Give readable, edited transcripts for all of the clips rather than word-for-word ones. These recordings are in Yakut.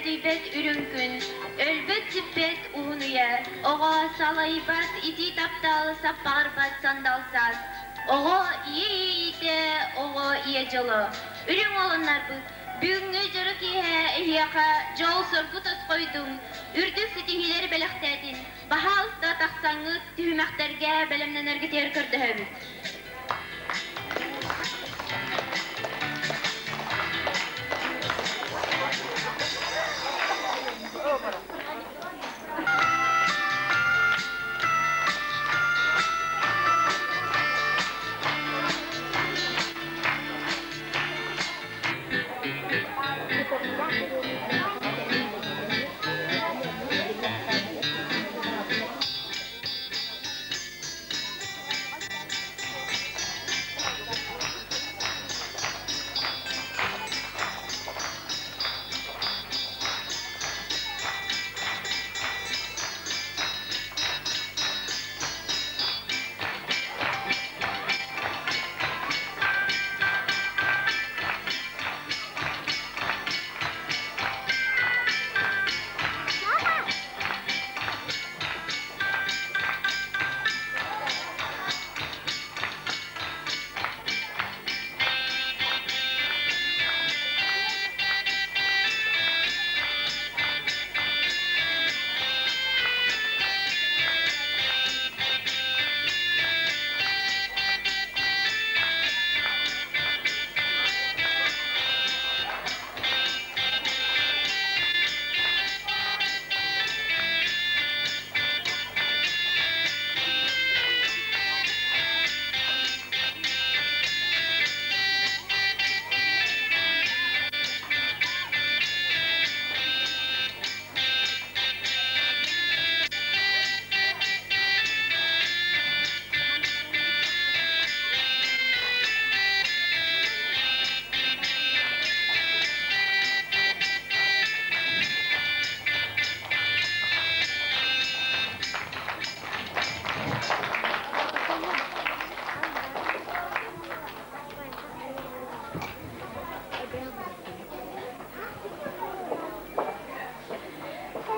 Өлбөөдүйбэт үрүҥ күн, өлбөт-сүппэт уһун үйэ, оҕо салайбат итии таптал саппаҕырбат сандал саас, оҕо ийэ иэйиитэ, оҕо ийэ дьоло. Үрүҥ уоланнарбыт, бүгүҥҥү дьоро киэһэ эһиэхэ дьол-соргу тосхойдуҥ, үрдүк ситиһиилэри бэлэхтээтин, баһаалыста тахсаҥҥыт түһүмэхтэргэ бэлэмнэнэргитигэр көрдөһөбүт.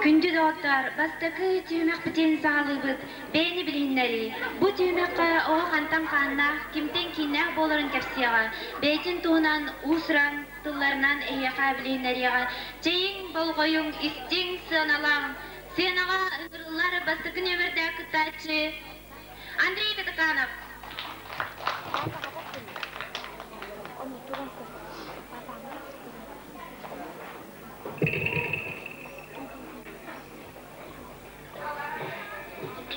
Күндү доҕоттоор, бастакы түһүмэхпитин саҕалыыбыт. Бэйэни билиһиннэрии. Бу түһүмэххэ оҕо хантан хааннаах, кимтэн кииннээх буоларын кэпсиэҕэ, бэйэтин туһунан уус-уран тылларынан эһиэхэ билиһиннэриэҕэ. Чэйиҥ, болҕойуҥ, истиҥ, сыаналааҥ. Сыанаҕа ыҥырыллар бастакы нүөмэрдээх кыттааччы Андрей Катаканов.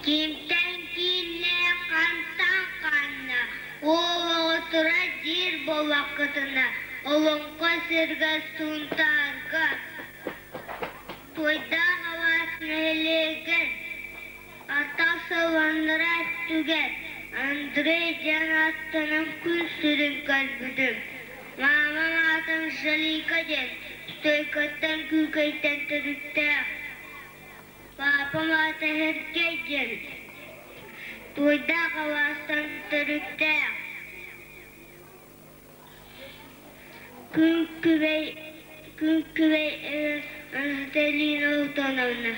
Кимтэн кииннэ, хантан ханна, уол тура диир буоллаххытына, олоҥхо сиргэ Сунтаарга, Туойдаах алаас нэһилиэгэр Атах сылланнара өттүгэр Андрей диэн ааттанан күн сирин көрбүтүм. Маамам аата Анжелика диэн, Стойкаттан Күүкэйтэн төрүттээх. Паапам аата Сэргэй диэн, Туойдаах алаастан төрүттээх. Күн күбэй күн күбэй Анатолина Антоновна.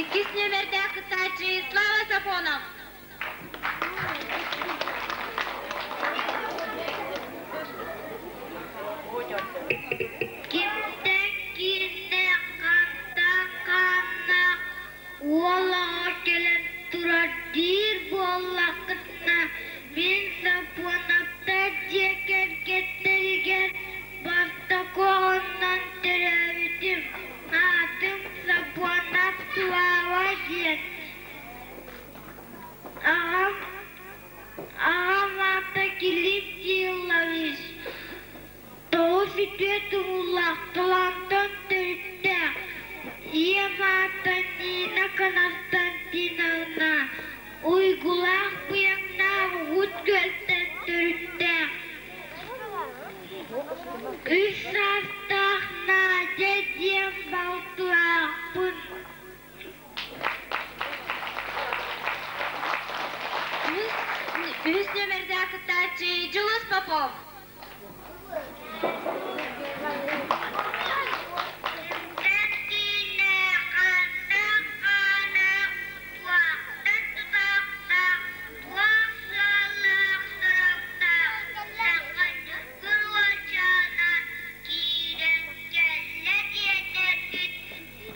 Иккис нүөмэрдээх кыттааччы Слава Сафонов. Кимтэн кииннэ, хантан хааннаах уол оҕо кэлэн турар диир буоллаххытына, мин Саппуонаптар дьиэ кэргэттэригэр бастакы оҕоннон төрөөбүтүм. Аатым Саппуонап Слава диэн. Аҕам аҕам аата Килип Кириллович, тоҕус үтүө тумуллаах талаантан төрүттээх, ийэм аата Нина Константиновна, уйгулаах быйаҥнаах Уһут Күөлтэн төрүттээх. Үс саастаах Надя диэн балтылаахпын. Протопопов. Кимтэн киинэ хантан хаана туохтан тутаахтаах туох сыаллаах соруктаах саха ньургун уолчаана киирэн кэллэ диэтэргит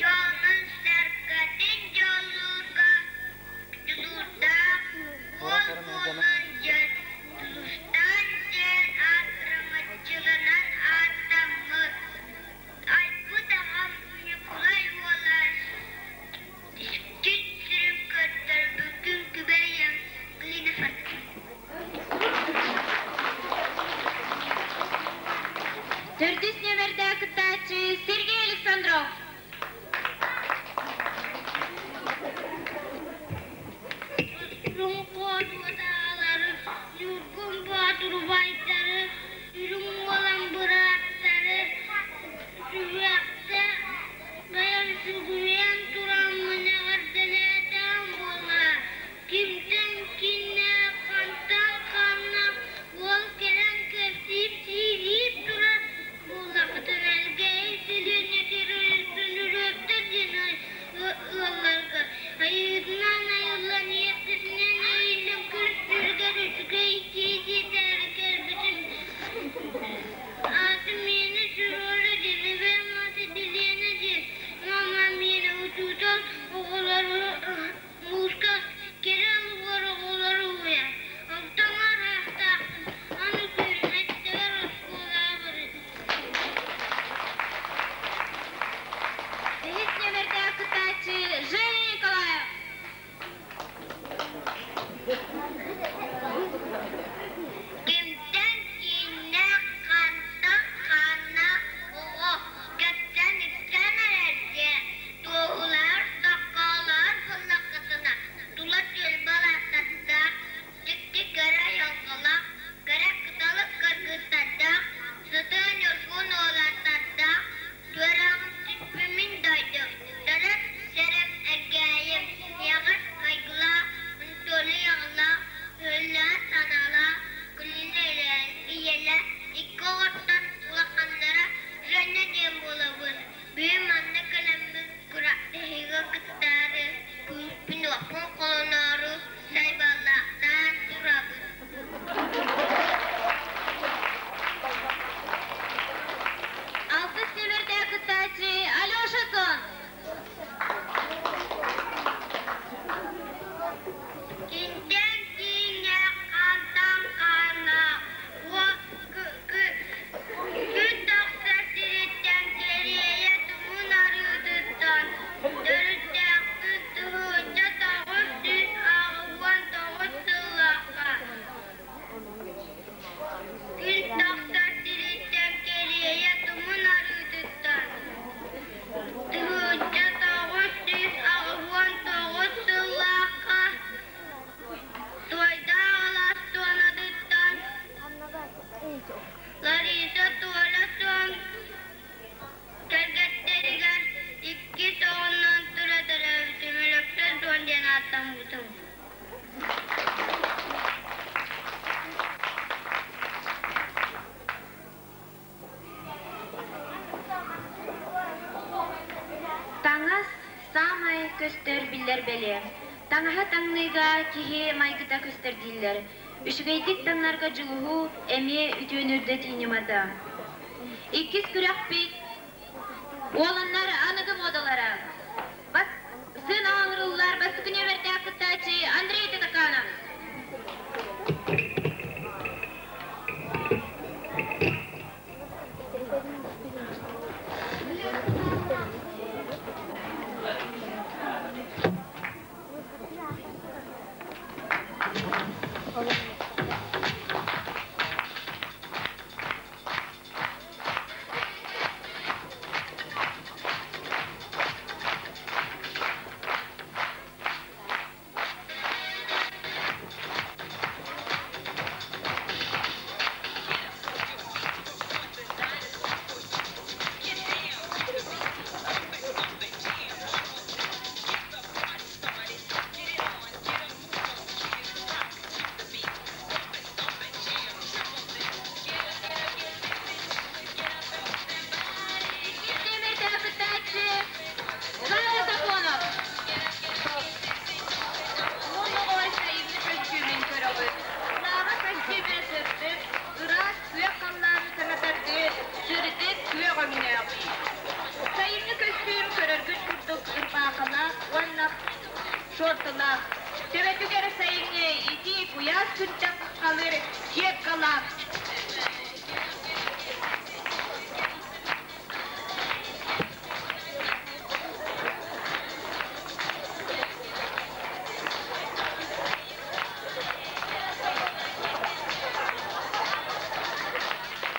дьонун-сэргэтин дьоллуурга дьулуурдаах уол буолун диэн Дьулустаан диэн аатырымаччыланан ааттаммыт айбыт аҕам Ньукулай уола Күн сирин көрдөрбүккүн күбэйэҥ Глина Төрдүс нүөмэрдээх кыттааччы Сергей Александров. Суҥхуотуотаалары, Ньургун Боотур убайдары, Үрүҥ Уолан бырааттары сүһүөхтэ бэйэм сүгүрүйэн тураммын эҕэрдэлээтэҕим буоллаҕа. Кимтэн кииннээх, хантан ханна уол кэлэн кэпсиир турар буоллаххытына Элгээйи сэлиэнньэтигэр Өнүрүөктэр диэн ыалларга айыытынан айыллан иэхситинэн эйиллэн көрсөргөр үчүгэй киһи диэтээри кэлбитим. Аатым миэнэ Сүрүөлэ диэн, эбээм аата Дэлиэнэ диэн, мама миэнэ учуутал оҕолору мууска кэрэ алыбар оҕолору уһуйар. Онтон араахтаахпын, аны күһүн эттэбэр оскуолаҕа барыам. Бэһис нүөмэрдээх кыттааччы Женя Николаев. Кимтэн кииннээх, хантан хааннаах оҕо кэпсэн-ипсэн эрэр диэн туоһулаһар, соккоолоһор буоллаххытына, тула түөлбэ алаастардаах, дьикти кэрэ айылҕалаах, кэрэ кыталык кыргыттардаах, сытыы ньургун уолаттардаах, Туораҕым түспүмүн дойдум, төрөт сирэм Элгээйим, эйэҕэс майгылаах, Антоний аҕалаах, күөллээх санаалаах, күнүн ийэлээх, икки оҕоттон улаханнара Женя диэн буолабын. Бүгүн манна кэлэммин күрэхтэһиигэ кыттаары, күүспүн-уохпун холоноору сайбаллаахтаан турабын. Алтыс нүөмэрдээх кыттааччы Алеша Сон. Кимтэн кииннээх, хантан хааннаах, күн тахсар сириттэн Кэриэйэ тумун арыытыттан төрүттээхпин 1999 сыллаахха Күн тахсар сириттэн Кэриэйэ тумун арыытыттан 1989 сыллаахха Туойдаах алаас туонатыттан Лариса Толя Суон кэргэттэригэр икки оҕоннон тура төрөөбүтүм Өлөксөй Суон диэн ааттаммытым. Таҥас саамай көстөр биллэр бэлиэ. Таҥаһы таҥныыга киһи майгыта көстөр дииллэр. Үчүгэйдик таҥнарга дьулуһуу эмиэ үтүөнү үрдэтии ньымата. Иккис күрэхпит Уоланнар аныгы муодалара. Бас сын оҥоруллар бастакы нүөмэрдээх кыттааччы Андрей Татаканов. шортылаах. Төбөтүгэр сайыҥҥы итии куйаас күнтэн халыр киэпкалаах.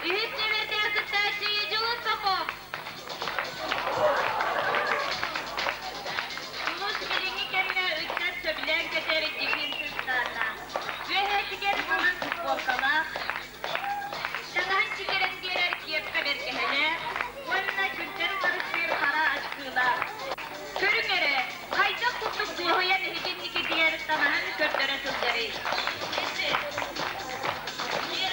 Үһүс нүөмэрдээх кыттааччы Дьулус Попов. Дьулус билиҥҥи кэмҥэ ыччат сөбүлээн кэтэр дефис ыстаана. Үөһээтигэр маҥан футболкалаах, таҥаһын ситэрэн биэрэр киэпкэ бэргэһэлээх уонна күнтэн харыстыыр хара ачыкылаах. Көрүҥ эрэ, хайдах курдук дуоһуйан иһитинникитигэр таҥаһын көрдөрө сылдьарый?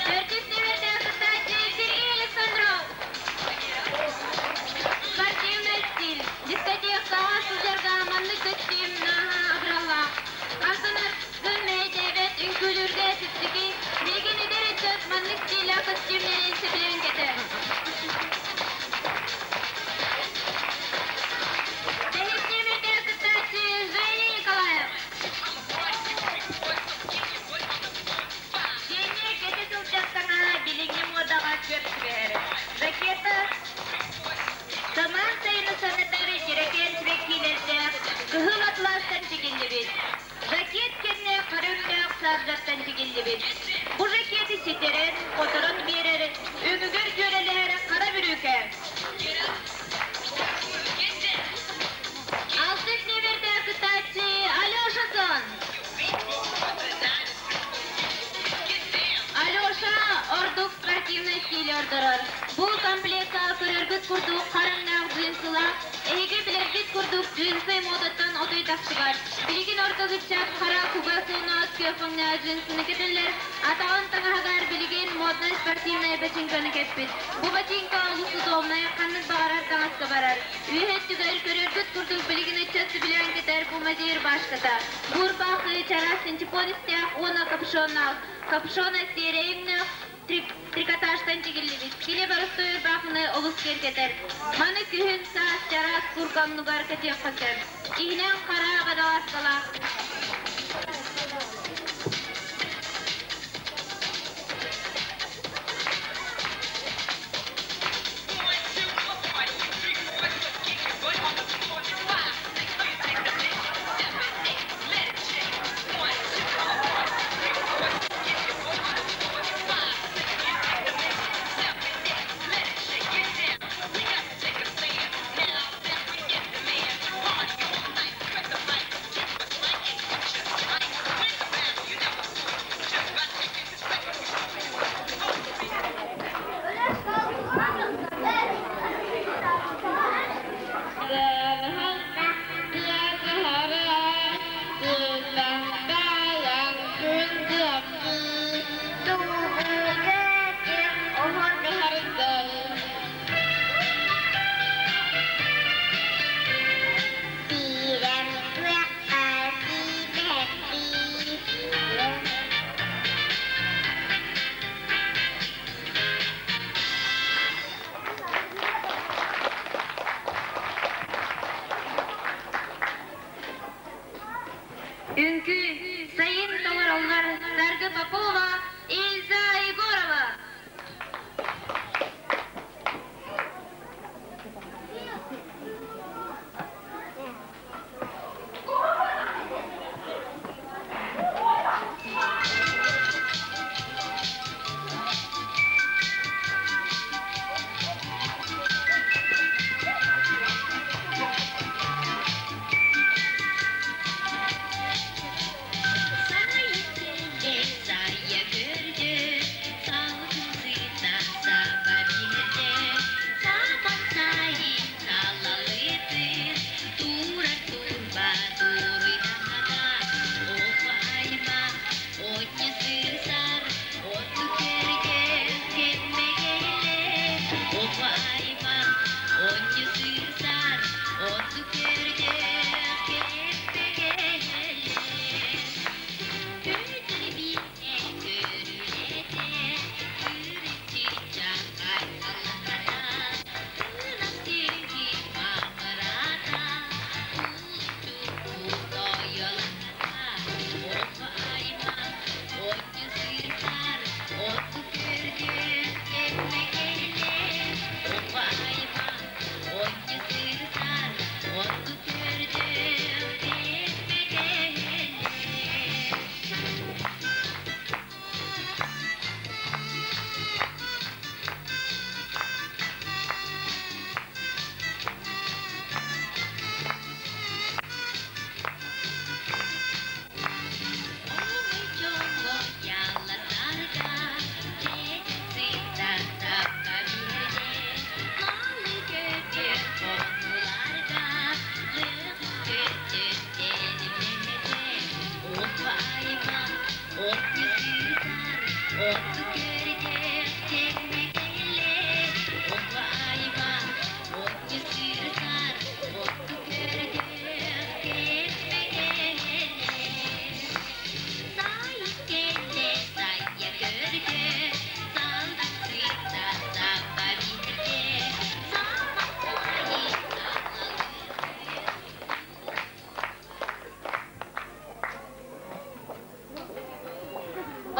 Төрдүс нүөмэрдээх кыттааччы Сергей Александров. Спортивный стиль. Дискотекаҕа сылдьарга маннык көстүүм нааһа абыраллаах. Артынаргын мэһэйдээбэт үҥкүүлүүргэ чэпчэки. Билигин эдэр ыччат маннык стиллээх көстүүмнэрин сөбүлээн кэтэр. Бэһис нүөмэрдээх кыттааччы Женя Николаев. Женя кэтэ сылдьар таҥаһа билиҥҥи муодаҕа сөп түбэһэр. Ракета самаан сайыны санатар дьэрэкээн сибэккиилэрдээх кыһыл атластан тигиллибит. Жакет кэннэ хара өҥнөөх саардартан тигиллибит. Бу жакеты ситэрэн, хоторон биэрэр, өҥүгэр дьүөрэлэһэр хара бүрүүкэ. Алтыс нүөмэрдээх кыттааччы Алеша Сон. Алеша ордук спортивнай стили ордорор. Бу комплекка көрөргүт курдук хараҥнаах джинсылаах, эһиги билэргит курдук джинсы муодаттан отой тахсыбат. Билигин ордук ыччат хара кугас уонна күөх өҥнөөх джинсыны кэтэллэр, атаҕын таҥаһыгар билигин моднай спортивнай бачыыҥканы кэппит. Бу бачыыҥка олус удобнай, ханнык баҕарар таҥаска барар. Үөһэ өттүгэр көрөргүт курдук билигин ыччат сөбүлээн кэтэр бу музей рубашката. Буурбаахы чараас синтепон истээх уонна капюшоннаах. Капюшона сиэрэй өҥнөөх трикотажтан тигиллибит. Кини боростуой ырбаахыны олус киэргэтэр. Маны күһүн, саас чараас курка оннугар кэтиэххэ сөп. Иһинэн хара водолазкалаах. Үҥкүү сайын толороллор Саргы Попова, Ильза Егорова.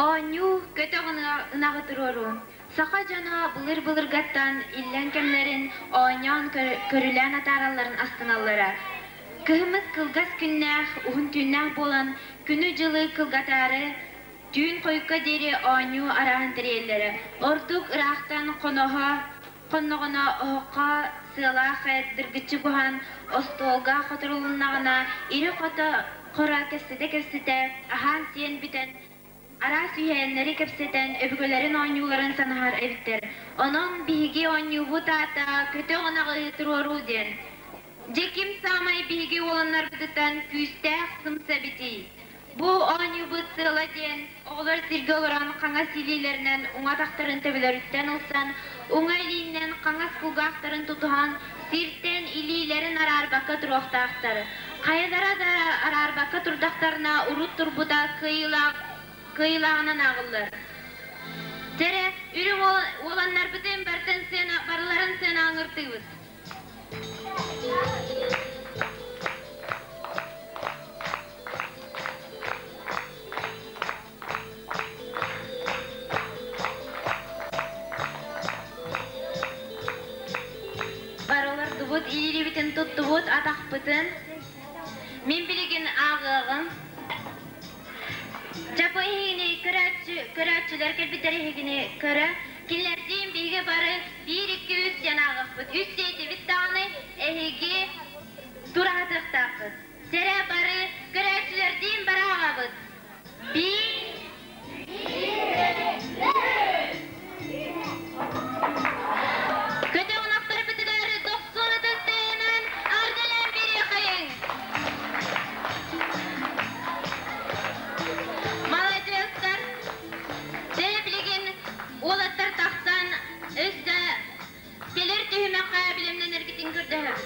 Оонньуу, көтөх ынаҕы туруоруу. Саха дьоно былыр-былыргаттан иллэҥ кэмнэрин оонньоон көрүлээн атааралларын астыналлара. Кыһыммыт кылгас күннээх, уһун түүннээх буолан, күнү-дьылы кылгатаары түүн хойукка диэри оонньуу арааһын тэрийэллэрэ. Ордук ыраахтан хоноһо хонноҕуна оһоххо сыалаах эт дыргыччы буһан, остуолга хоторулуннаҕына ири-хото хоро кэпсэтэ-кэпсэтэ аһаан-сиэн бүтэн араас үһээннэри кэпсэтэн өбүгэлэрин оонньууларын санаһар эбиттэр. Онон биһиги оонньуубут аата «Көтөх ынаҕы туруоруу» диэн. Дьэ ким саамай биһиги уоланнарбытыттан күүстээх сымса эбитий? Бу оонньуубут сыала диэн оҕолор сиргэ олорон хаҥас илиилэринэн уҥа атахтарын төбөлөрүттэн ылсан, уҥа илиинэн хаҥас кулгаахтарын тутуһан, сиртэн илиилэрин араарбакка туруохтаахтар. Хайалара да араарбакка турдахтарына урут турбута кыайыылаах кыайыылааҕынан ааҕыллар. Дьэрэ, үрүҥ уоланнарбытын барытын сыана, барыларын сыана ыҥыртыыбыт. Барылардыбыт, илиибитин туттубут, атахпытын. Мин билигин ааҕыаҕым. Дьэ бу эһигини көрөөччү, көрөөччүлэр кэлбиттэр эһигини көрө. Кинилэрдиин биһиги бары биир, икки, үс диэн ааҕыахпыт. Үс диэтибит даҕаны эһиги тураһытыахтааххыт. Дьэрэ бары көрөөччүлэрдиин бары ааҕабыт. Биир, Көтөҕүнахтарбытыгар дохсун ытыстыынан ардылаан биэриэхэйиҥ! Маладьыастар! Дьэ билигин уолаттар тахсан өссө кэлэр түһүмэххэ билимнэнэргитин көрдөһөбүт.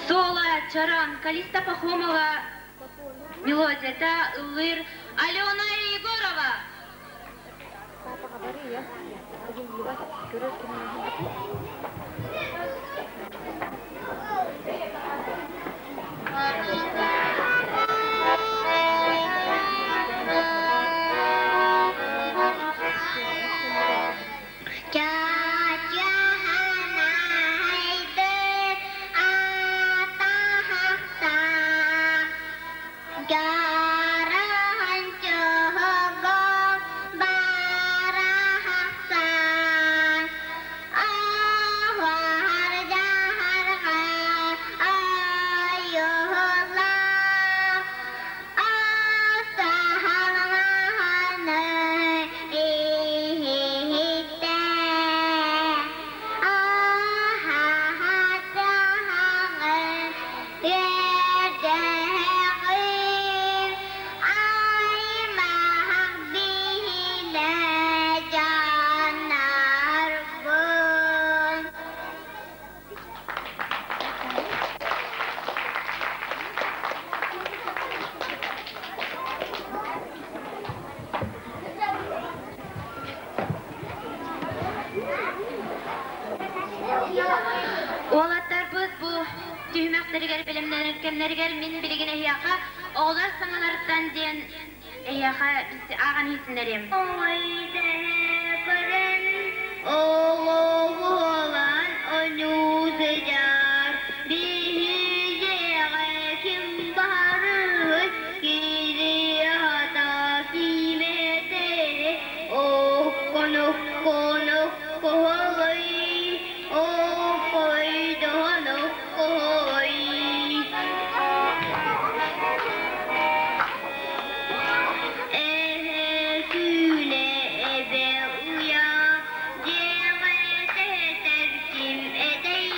Соло Чорон, Калиста Пахомова мелодията ыллыыр Алена Егорова. Дьараһан барахсан, аһар-дьаһарга айыллар, астаһалаһаны иһиттэ, аһаһатаһаҕын үөрдэҕин, аймах биһилэ дьоннорбун. Уолаттарбыт бу түһүмэхтэригэр бэлэмнэнэр кэмнэригэр мин билигин эһиэхэ оҕолор саҥаларыттан диэн эһиэхэ ааҕан иһитиннэриэм. Көрөн оҕо-буолан оонньуу сылдьар биһиэхэ ким баҕарыай кириэхэ киимэтэ окконокконоккоһолой окойдоһоноккоһой. Эһэ күүлэ эбэ уйа, дьиэҕэ тэһэтэр ким этэй?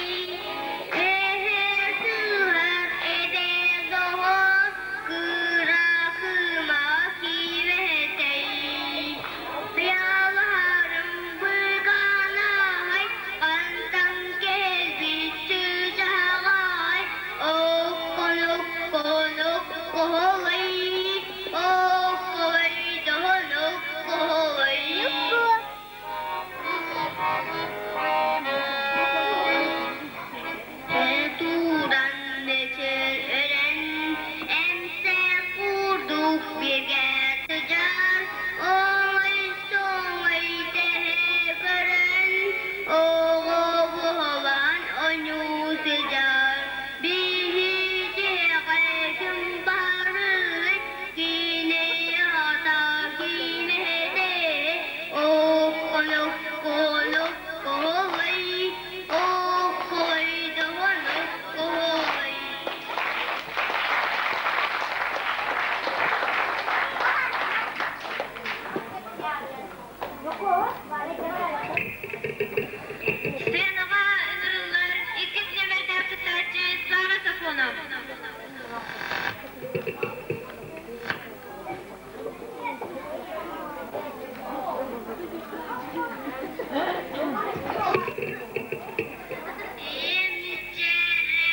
Ийэм мичээрэ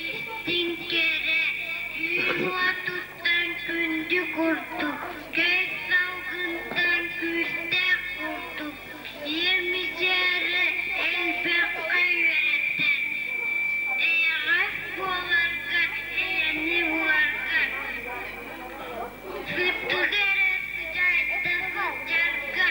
истиҥ кэрэ, түүн уотуттан күндү курдук, көй салгынтан күүстээх курдук, ийэм мичээрэ элбэххэ үөрэтэр, эйэҕэс буоларга, эйэни буларга, сырдыгы эрэ сыдьаайда сылдьарга,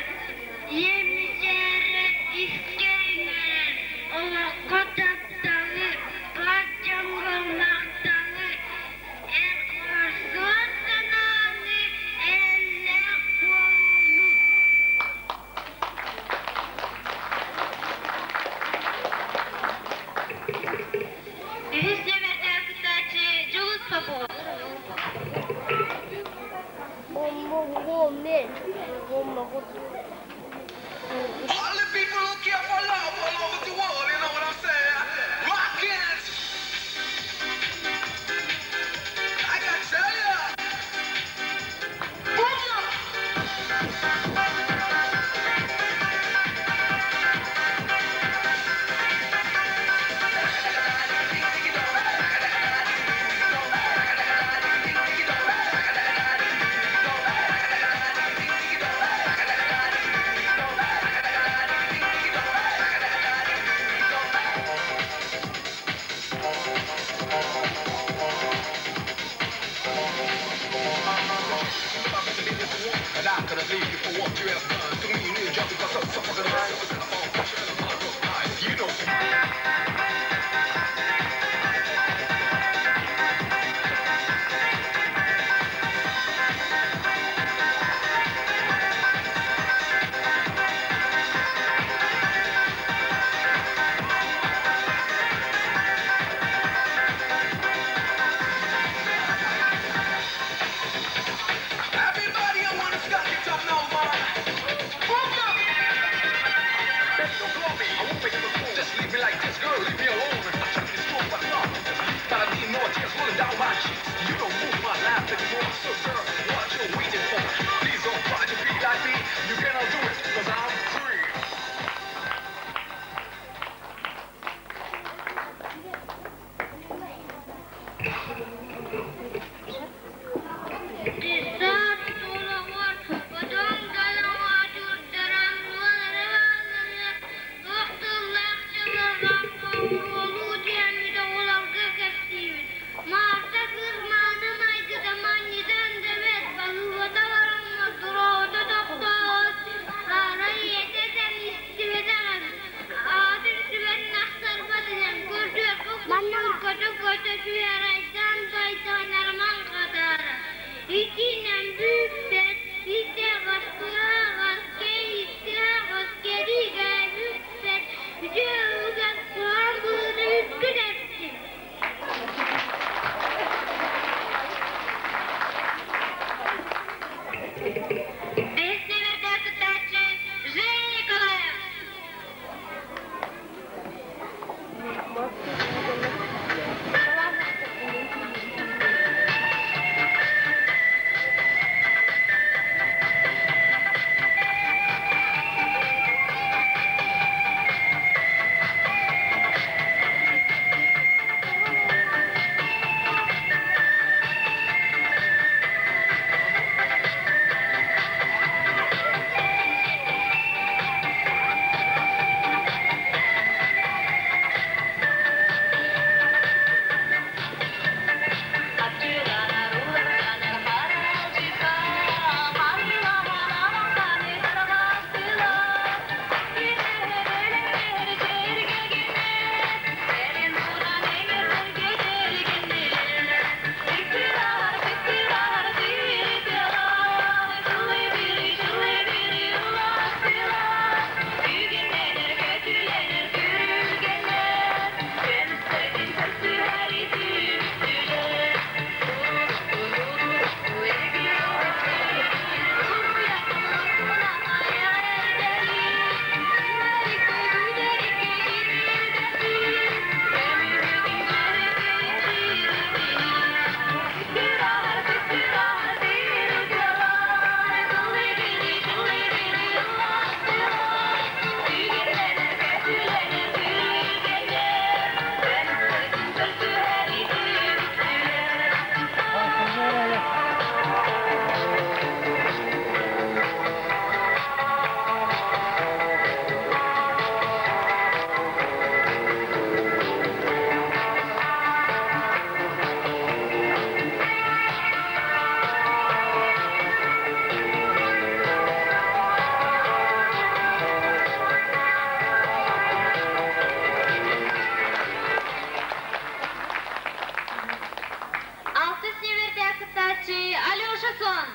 ийэм мичээрэ искэ иҥэрэр, олоххо тапталы, бар дьоҥҥо махталы, эр хорсун санааны, эрэллээх буолууну. Үһүс нүөмэрдээх кыттааччы Дьулус Попов. All the people who care for love all over the world, you know what I'm saying? Rock it! I can tell ya! Booyah! And I'm gonna leave you for what you have done to me, ninja, because I'm so fucking You know. Everybody, I wanna stop it up now, man. Booyah! Baby, don't call me. I won't pick up the phone. Just leave me like this, girl. Leave me alone. I tried to be strong, but not. But I need no tears rolling down my cheeks. You don't move my life anymore. So, girl, what you waiting for? Please don't try to be like me. You cannot do it, cause I'm free. Десант олоҕор отон далаҕа турдаран уоллара туох тыллаах дьылҕаҥҥа уруолуу түһэммит оҕолорго кэпсиибит. Маарта кыыс мааны майгыта манньытан да бэрт, балыыбата бараммат, туроҕото тохтообот, арай ийэтэ этэн истибэтэх эбит. Аҕатын сүбэтин ахсарбат этэн, көрдүөххэ көтө-көтө түһэр айдаан да айдаан хатаара. Итинэн бүппэт, итэҕэс-быһаҕас, кэйиктээх кэригэ бүппэт, үтүө үгэс куһаҕан быһыыны үлтү тэптин. Бэһис нүөмэрдээх кыттааччы Женя Николаев. кыттааччы Алеша Сон.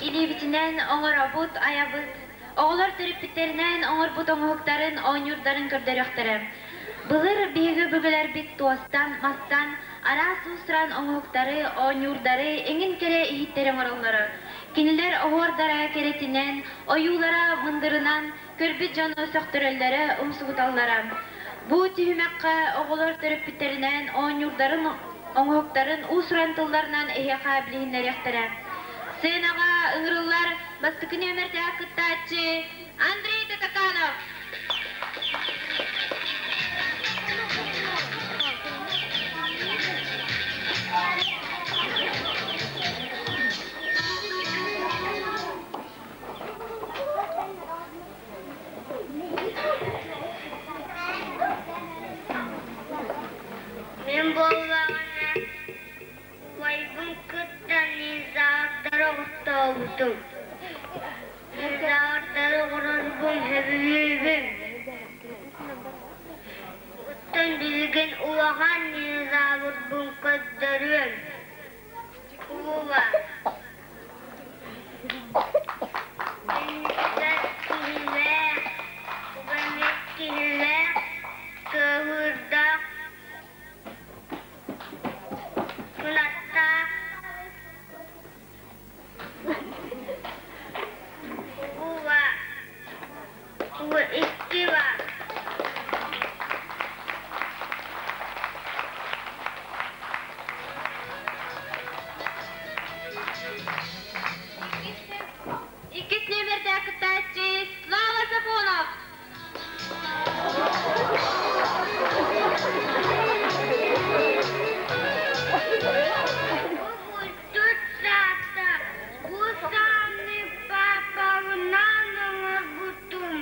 Илиибитинэн оҥоробут, айабыт. Оҕолор төрөппүттэринээн оҥорбут оҥоһуктарын, оонньуурдарын көрдөрүөхтэрэ. Былыр биһиги өбүгэлэрбит туостан, мастан араас уус-уран оҥоһуктары, оонньуурдары, эҥин кэрэ иһиттэри оҥороллоро. Кинилэр оһуордара кэрэтинэн, ойуулара мындырынан көрбүт дьону сөхтөрөллөрө, умсугуталлара. Бу түһүмэххэ оҕолор төрөппүттэринээн оонньуурдарын, оҥоһуктарын уус-уран тылларынан эһиэхэ билиһиннэриэхтэрэ. Сценаҕа ыҥырыллар бастакы нүөмэрдээх кыттааччы Андрей Татаканов. Мин буоллаҕына убайбын кытта низаардары оҕустообутум. Низаардары оҕорорбун сөбүлүүбүн. Оттон билигин улахан низаабырбын көрдөрүөм. Куула. Инниттэн киһилээх, угаммыт киһилээх, кыаһыырдаах, кынаттаах, угуба, угу икки бар. Иккис нүөмэрдээх кыттааччы Слава Сафонов. Бултут саата бу сааны паапабынаан оҥорбутум.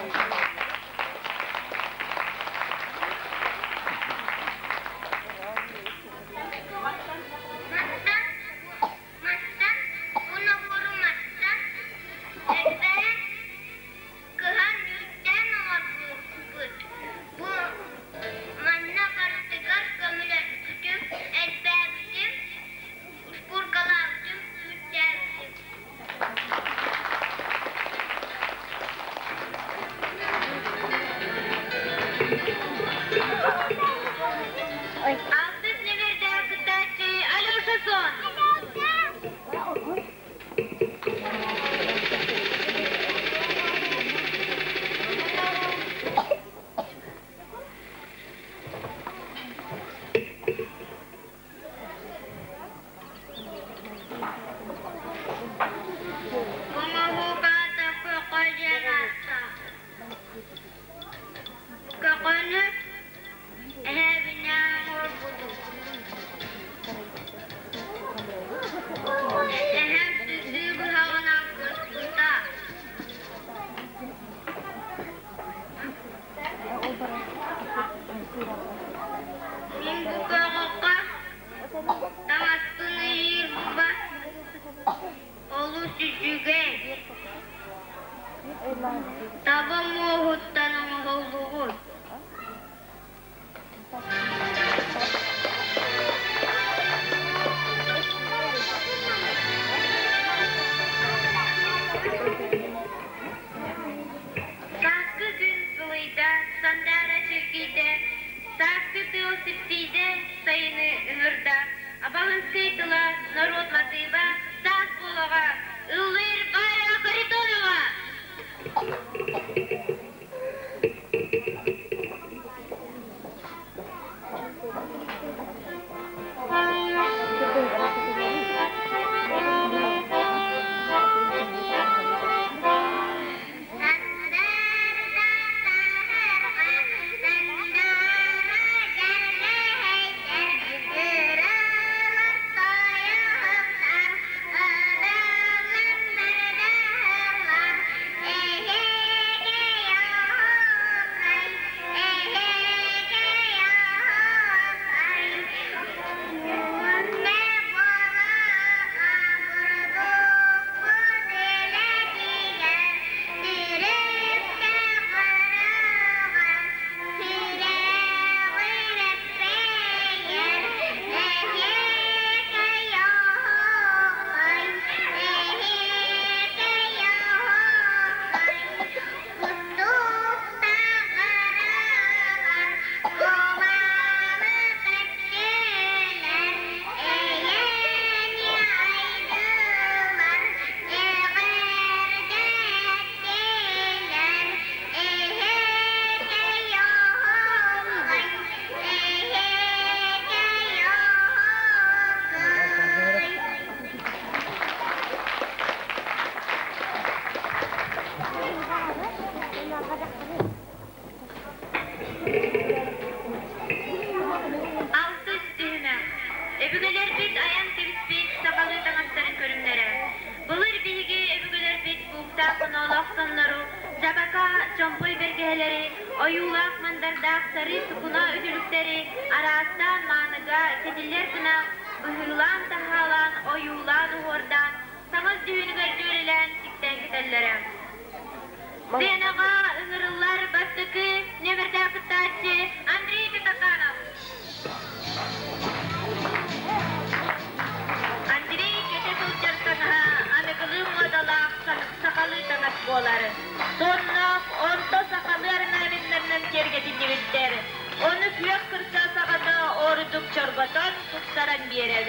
Мантан, мантан, уна мастан, элбээн кыһан үүттээн оҥорбуппут. Бу манна барытыгар көмөлөспүтүм, элбээбитим, ушкуркалаабытым, үүттээбитим. Алтыс нүмердээх кыттааччы Алеша Сон. Оҥоһугаата көҕө диэн ааттаах. Көҕөнү эһэбинээн оҥорбутум. Эһэм сытыы быһаҕынан кыспыта. Мин бу көҕөххө таҥаспын ыйыырбар олус үчүгэй. Таба муоһуттан оҥоһуллубут. Сааскы күн сылыйда, сандаара чиргийдэ, сааскы тыал сипсийдэ, сайыны ыҥырда. Абаҕынскай тыла, норуот матыыба, саас буолаҕа, ыллыыр Варя Харитонова! Алтыс түһүмэх. Өбүгэлэрбит айан кэбиспит сахалыы таҥастарын көрүҥнэрэ. Былыр биһиги өбүгэлэрбит бууктаах оноолоох соннору, дьабака, чомпой бэргэһэлэри, ойуулаах мандардаах сарыы сукуна үтүлүктэри араастаан мааныга кэтиллэр гына быһыылаан-таһаалаан, ойуулаан-уһуордаан, таҥас дьүһүнүгэр дьүөрэлээн тиктэн кэтэллэрэ. Сценаҕа ыҥырыллар бастакы нүөмэрдээх кыттааччы Андрей Татаканов. Андрей кэтэ сылдьар таҥаһа аныгылыы муодалаах сахалыы таҥас буолар. Сонноох орто сахалыы орнаменнарынан киэргэтиллибиттэр. Ону күөх кырса саҕата ордук чорботон тупсаран биэрэр.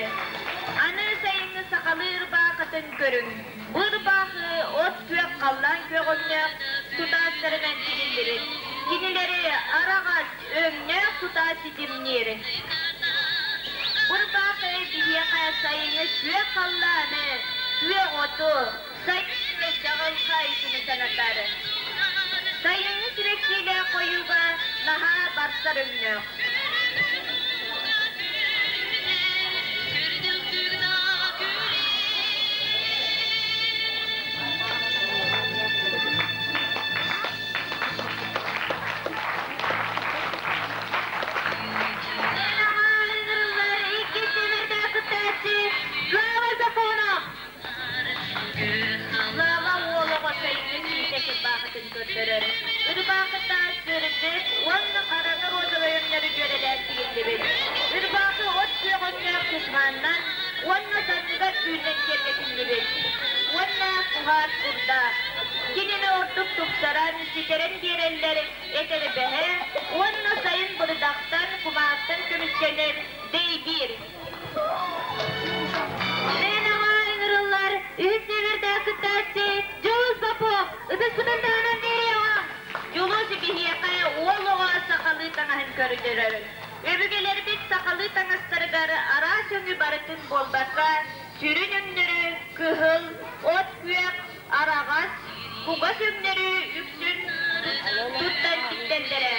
Аны сайыҥҥы сахалыы ырбаахытын көрүҥ. Бу ырбаахы от күөх халлаан күөх өҥнөөх тутаастарынан тигиллибит. Кинилэри араҕас өҥнөөх тутаас ситимниир. Ырбаахы биһиэхэ сайыҥҥы күөх халлааны, күөх оту, сайыҥҥы чаҕылхай күнү санатар. Сайыҥҥы сибэккилээх хойууга наһаа барсар өҥнөөх. көстөр. Ырбаахыта сырдык уонна хараҥа розовай өҥнөрү дьүөрэлээн тигиллибит. Ырбаахы от күөх өҥнөөх кусмааннан уонна санныгар түүннэн киэргэтиллибит. Уонна куһаат курдаах. Кинини ордук тупсаран, ситэрэн биэрэллэр этэрбэһэ уонна сайын бырдахтан, кумаартан көмүскэнэр дэйбиир. Сценаҕа ыҥырыллар үһүс нүөмэрдээх кыттааччы Дьулус Попов ытыспытын таһынан биэриэҕэ. Дьулус биһиэхэ уол оҕо сахалыы таҥаһын көрдөрөр. Өбүгэлэрбит сахалыы таҥастарыгар араас өҥү барытын буолбакка, сүрүн өҥнөрү кыһыл, от күөх, араҕас, кугас өҥнөрү үксүн туттан тиктэллэрэ.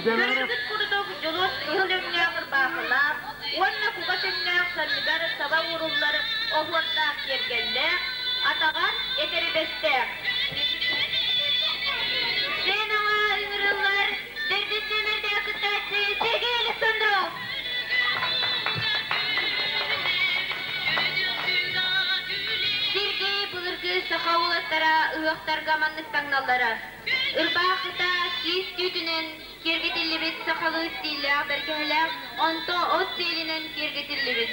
Көрөргүт курдук Дьулус кыһыл өҥнөөх ырбаахылаах уонна кугас өҥнөөх санныгар саба ууруллар оһуордаах киэргэллээх, атаҕар этэрбэстээх. Сценаҕа ыҥырыллар төрдүс нүөмэрдээх кыттааччы Сергей Александров. Сергей былыргы саха уолаттара ыһыахтарга маннык таҥналлара. Ырбаахыта киис түүтүнэн киэргэтиллибит сахалыы стиллээх бэргэһэлээх, онто от сиэлинэн киэргэтиллибит.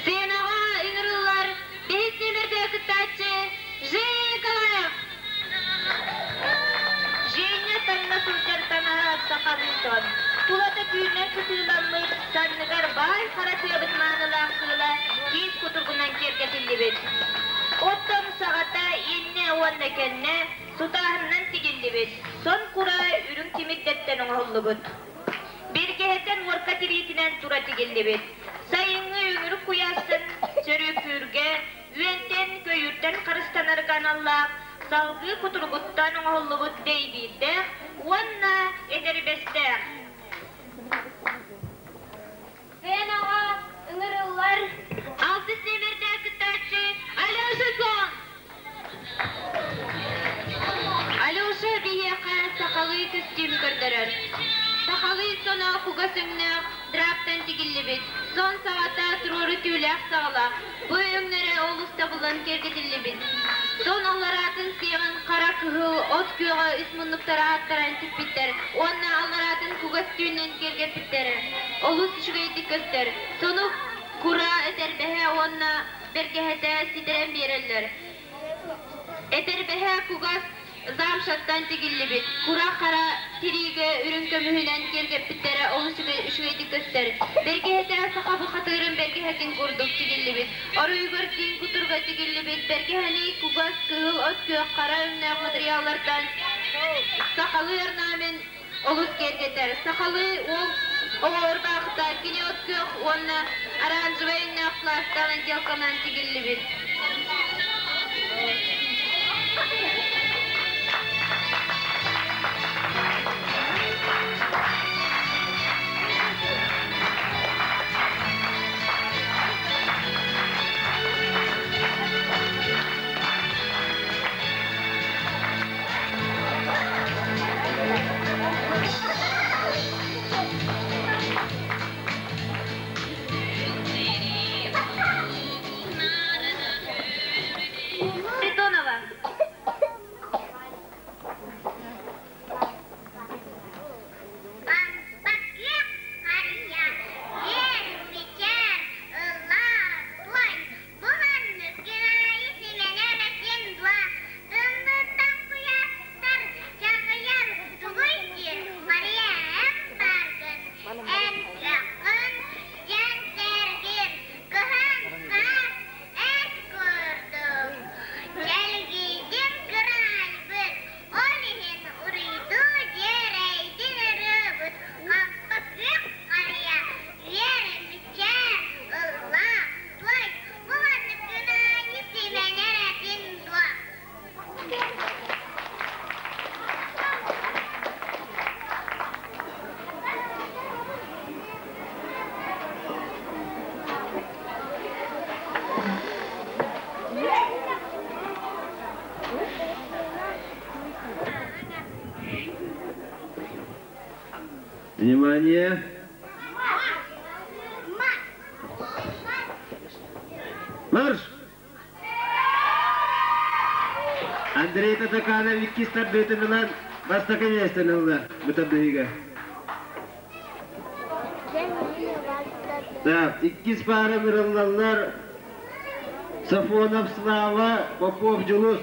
Сценаҕа ыҥырыллар бэһис нүөмэрдээх кыттааччы Женя Николаев. Женя таҥна сылдьар таҥаһа сахалыы сон. Тулата түүннэн сытыыламмыт, санныгар баай хара тыабыт маанылаах кыыла киис кутургунан киэргэтиллибит. Оттон саҕата иннэ уонна кэннэ сутааһынынан тигиллибит, сон кура үрүҥ тимирдэттэн оҥоһуллубут. Бэргэһэтэ нуорка тириитинэн тура тигиллибит. Сайыҥҥы үҥүрүк куйаастан сөрүүкүүргэ Үөнтэн, көйүүртэн харыстанарга аналлаах салгыы кутуругуттан оҥоһуллубут дэйбиирдээх уонна этэрбэстээх. Сценаҕа ыҥырыллар алтыс нүөмэрдээх кыттааччы Алеша Сон! Алеша биһиэхэ сахалыы көстүүм көрдөрөр. Сахалыы соно кугас өҥнөөх драптан тигиллибит, сон саҕата туруору түүлээх саҕалаах, бу өҥнөрө олус табыллан киэргэтиллибит. Сон аллараатын сиэҕин хара кыһыл от күөҕэ үс муннуктара аттаран тикпиттэр уонна аллараатын кугас түүнэн киэргэппиттэр. Олус үчүгэйдик көстөр. Сону кура этэрбэһэ уонна бэргэһэтэ ситэрэн биэрэллэр. Этэрбэһэ кугас замшаттан тигиллибит, кура хара тириигэ үрүҥ көмүһүнэн киэргэппиттэрэ олус үчүгэйдик көстөр. Бэргэһэтэ саха бухатыырын бэргэһэтин курдук тигиллибит. Оруйугар тииҥ кутурга тигиллибит бэргэһэни кугас, кыһыл, от күөх, хара өҥнөөх матырыйааллартан сахалыы орнамент олус киэргэтэр. Сахалыы уол оҕолор баахта кини от күөх уонна оранжевай өҥнөөх пластан отделканан тигиллибит. Бетонова. Бу маннык Геннадий Симэнэбэтин дуо, тымныыттан куйаастар чаҕыйар тугуй диир Мария эн бааргын, эн көххүн, дьон сэргиир, кыһын саас эт курдук. Чэлгийдин кыраайбыт, ол иһин уруйдуу дьиэрэйдин ырыабыт, хампа күөх харыйа, үөр мичээр ыллаа. Туой, бу маннык гынаайы симэнэр этин дуо? Внимание! Марш! Андрей Татаканов иккис тардыытын ылан бастакы миэстэни ылла бу тардыһыыга. Так, иккис паара ырыллаллар Сафонов Слава, Попов Дьулус.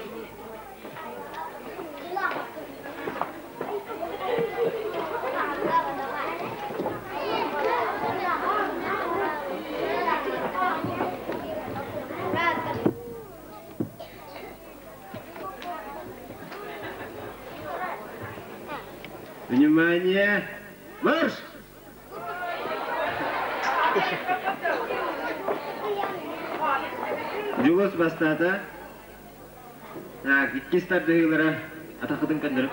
Внимание! Марш! Дьулус бастаата. Так, иккис тардыһыылара атаххытын көннөрүп.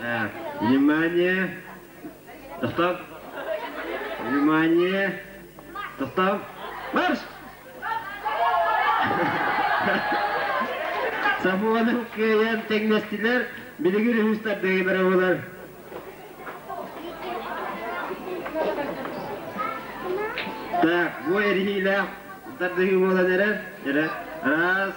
Так, внимание! Тохтоо! Внимание! Тохтоо! Марш! Сафуанов кыайан тэҥнэстилэр, билигин үһүс тардыһыылара буолар. Так, бу эриһиилээх тардыһыы буолан эрэр. Эрэ. Раз.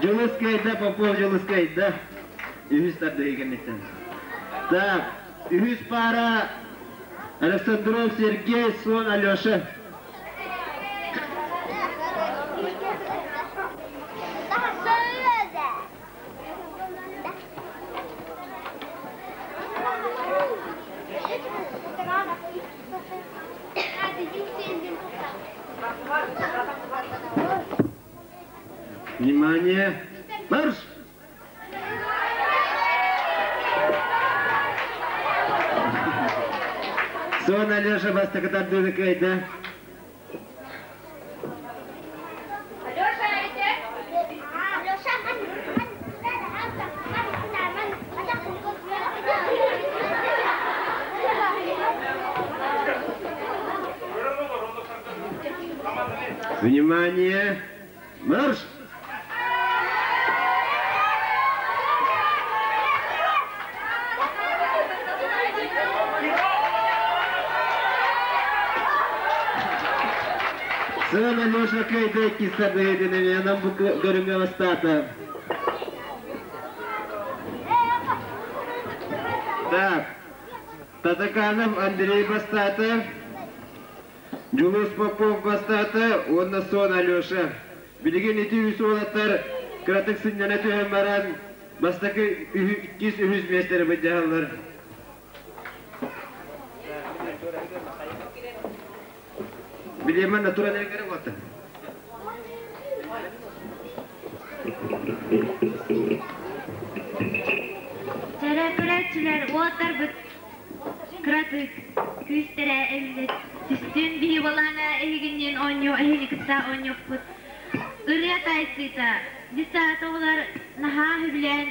Дьулус кыайда, Попов Дьулус кыайда. Үһүс тардыһыы кэнниттэн. Так, үһүс паара Александров Сергей, Сон Алеша. Внимание! Марш! Сон Алеша бастакы тардыыны кыайда. Внимание! Марш! Сон Алеша кыайда иккис тардыһыытын бу көрүҥҥэ бастаата. Так, Татаканов Андрей бастаата, Дьулус Попов бастаата уонна Сон Алеша. Билигин ити үс уолаттар кыратык сынньана түһэн баран бастакы иккис үһүс миэстэри былдьаһаллар. Билиэмэн натуран эргэрэ уота. Чэрэ көрөөччүлэр уолаттарбыт кыратык күүстэрэ эбиллэ түстүн биһи буоллаҕына эһигинниин оонньуу эһигини кытта оонньуохпут. Ырыа таайсыыта десант оҕолор наһаа сөбүлээн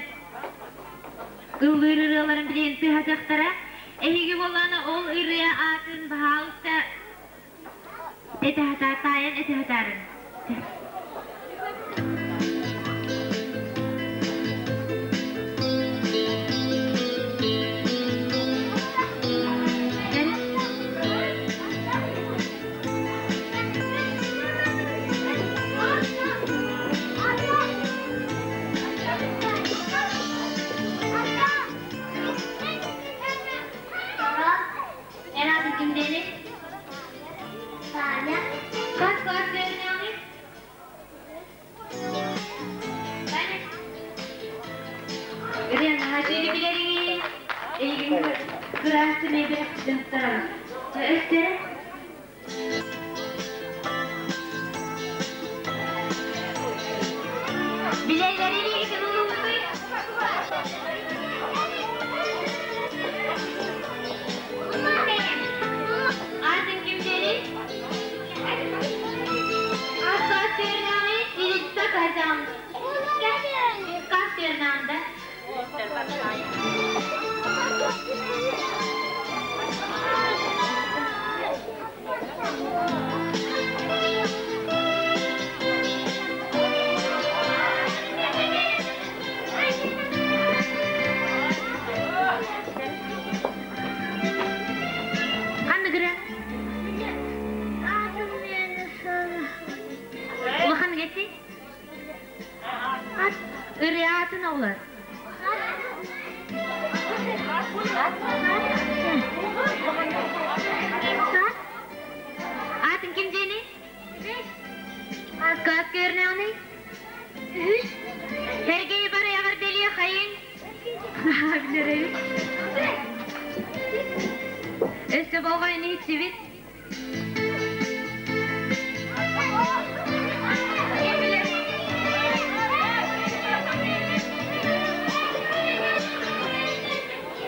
ыллыыр ырыаларын билигин тыаһатыахтара. Эһиги буоллаҕына ол ырыа аатын баһаалыста этэ сатаа таайан этэ сатаарын. Эн аатын ким диэний? Таня. Хас класс үөрэнэҕиний? Таня. Ырыа наһаа үчүгэйдик билэриҥий? Эйигин кыраас сэмэйдэрэ дьахтарабын. Чэ, өстөрө. Билэллэри илиигитин улуубутуй? Аатын ким диэний? Ассоциированный физическое Как Тахсын оҕолор. Аатын ким диэний? Каас көрнөҕүнүй? Үһүс. Сергей барыйаҕар бэлиэ хайын? Билэр Өссө болҕойон иһиттибит.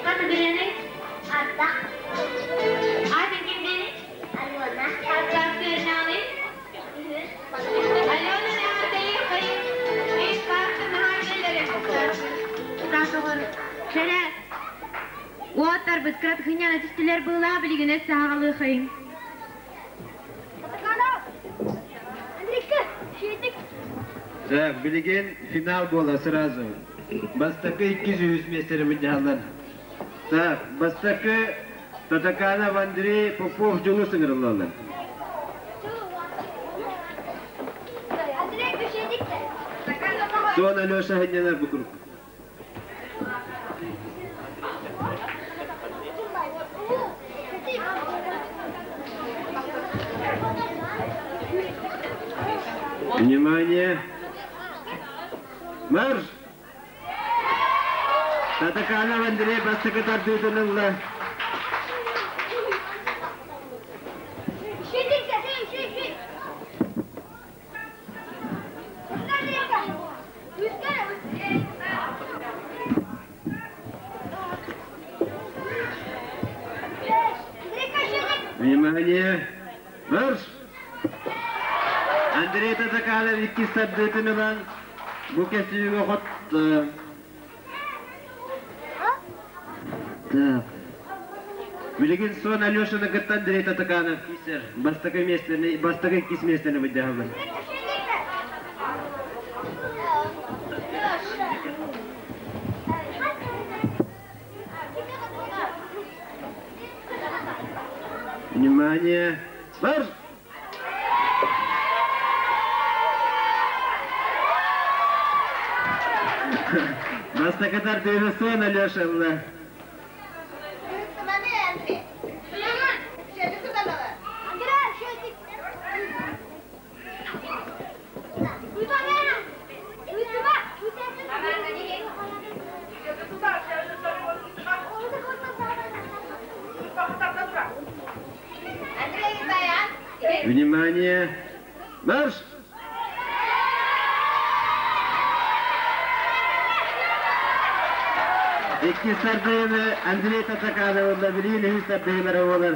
Хата билэний? Ардах. Аатын ким диэний? Алена. Каас көрнөҕүнүй? Алена Шәрә, уоттарбыт кырат хыняна түстүлэр быылаа билигин өссө аҕалыахайын. Так, билигин финал буола сразу. Бастакы иккис үһүс миэстэни мунньаһаллар. Так, бастакы Татаканов Андрей Попов дьону сыҥырыллаллар. Суон Алеша хынньанар бу курдук. Внимание! Марш! Татаканов Андрей бастакы тардыытын ылла. Внимание! Марш! Андрей Татаканов иккис тардыытын ылан бу кэсүүгэ хотто. Так. Билигин Суон Алешаны кытта Андрей Татаканов киисэр. Бастакы миэстэни, бастакы иккис миэстэни быдьаһаллар. Внимание! Марш! Бастакы тардыыны Суон Алеша ылла. Внимание! Марш! Иккис тардыыны Андрей Татаканов уонна билигин үһүс тардыылара буолар.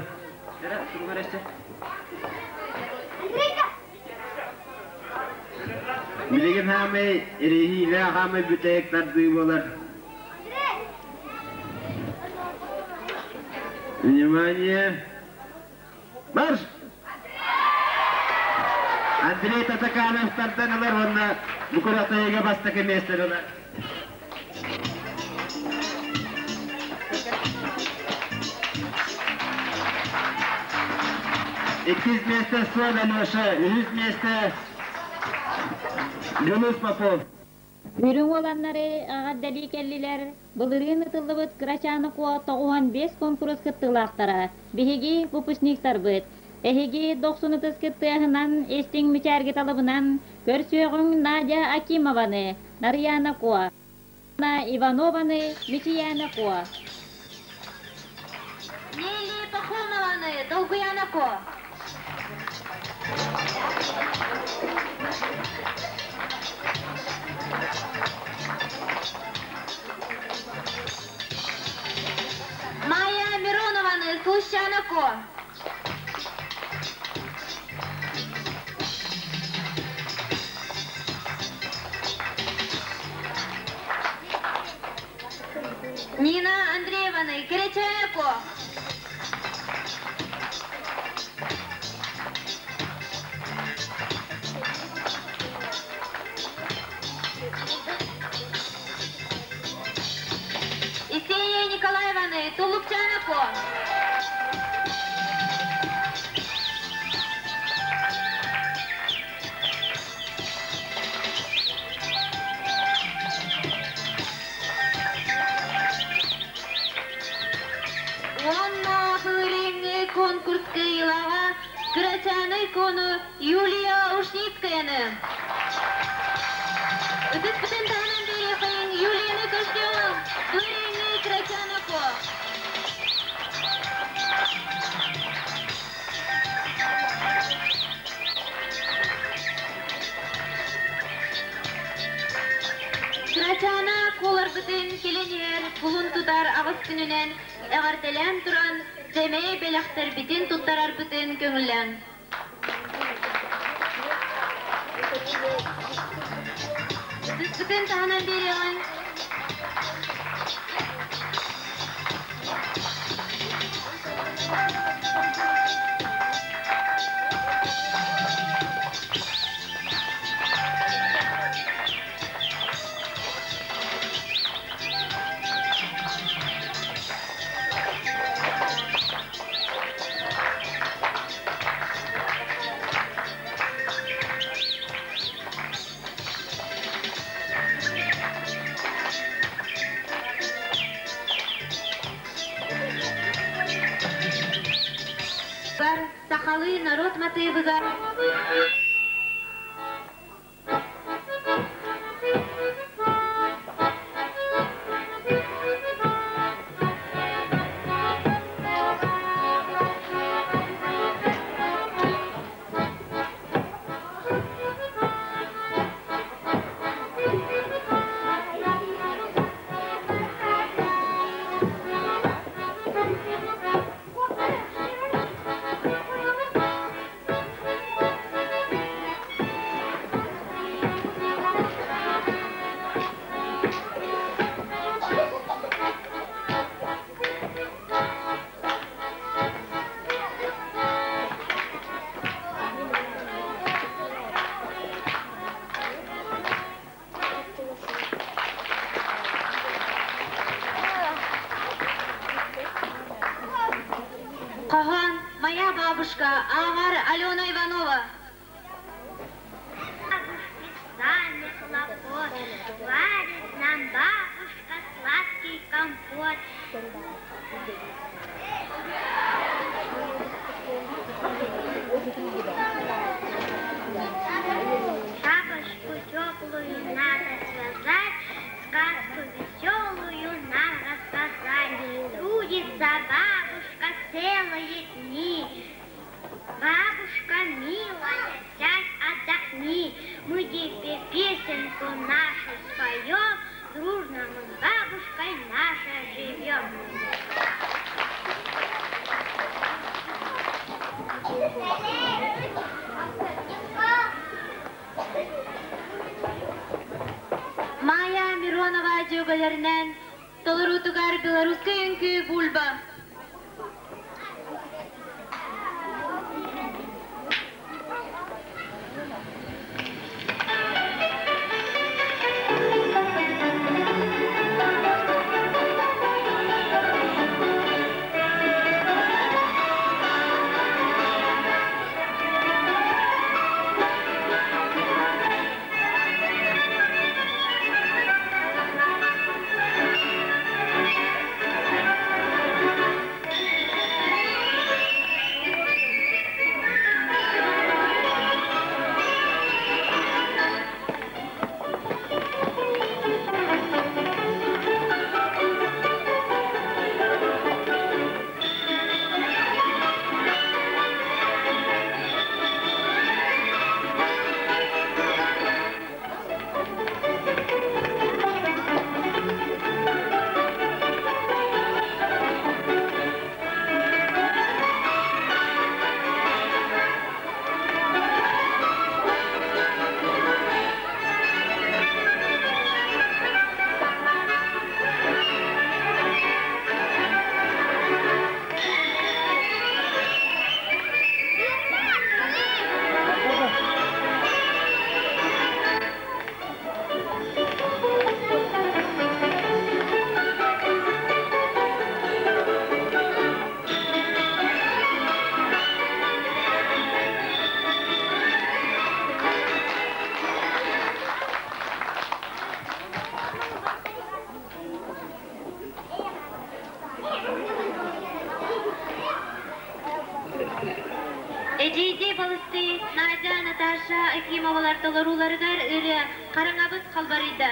Билигин хаамай эриһиилээх хаамай бүтэһик тардыы буолар. Внимание! Марш! Андрей Татаканов тардан ылар уонна бу күрэхтэһиигэ бастакы миэстэни ылар. Иккис миэстэ Суон Алеша, үһүс миэстэ Юнус Попов. Үрүҥ уоланнары эҕэрдэлии кэллилэр былырыын ытыллыбыт Кырачааны Куо 95 куонкурус кыттыылаахтара, биһиги выпускниктарбыт. Эһиги дохсун ытыс кыттыаһынан, истиҥ мичээрги талыбынан көрсүөҕүҥ Надя Акимованы, Нарыйаана Куо, Иванованы, Мичийээнэ Куо. Нелли Пахомованы, Долгуяна Куо. Майя Миронованы, Слущана Куо. Нина Андрееваны, Кириченко. Исея Николаеваны, Тулупчанко. конкурс кыайыылааҕа Кырачааны икону Юлия Ушницкаяны. Ытыспытын таһынан биэриэхэйиҥ Юлияны көрсүөҕүҥ, Былырыыҥҥы Кырачаана Ко. Кырачаана куоларбытын кэлэн иһэр кулун тутар аҕыс күнүнэн эҕэрдэлээн туран сэмэй бэлэхтэрбитин туттарарбытын көҥүллээҥ. Ытыспытын таһынан биэриэҕиҥ. Сахалыы народ матыыбыгар Хоһоон «Моя бабушка» ааҕар Алена Иванова. Бабушки сами хлопот, варит нам бабушка сладкий компот. Шапочку теплую надо связать, сказку веселую нам рассказать. Трудится бабушка целые дни. Бабушка милая, сядь, отдохни, мы тебе песенку нашу споем, дружно мы с бабушкой нашей живем. Майя Миронова дьүөгэлэринэн толоруутугар белорусскай үҥкүү бульба. Эдьиийдии балыстыы Надя, Наташа Акимовалар толорууларыгар ырыа «Хараҥабыт халбарыйда».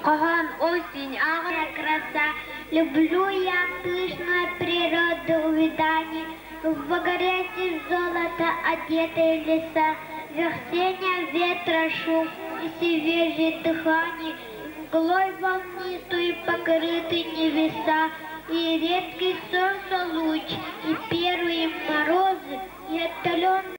Хоһоон осень ааҕар Краса. Люблю я пышную природу увиданий, В багрясе золото одетые леса, Версения ветра шум и свежее дыхание, Мглой волнистую покрыты небеса, И редкий солнца луч, и первые морозы, и отдаленный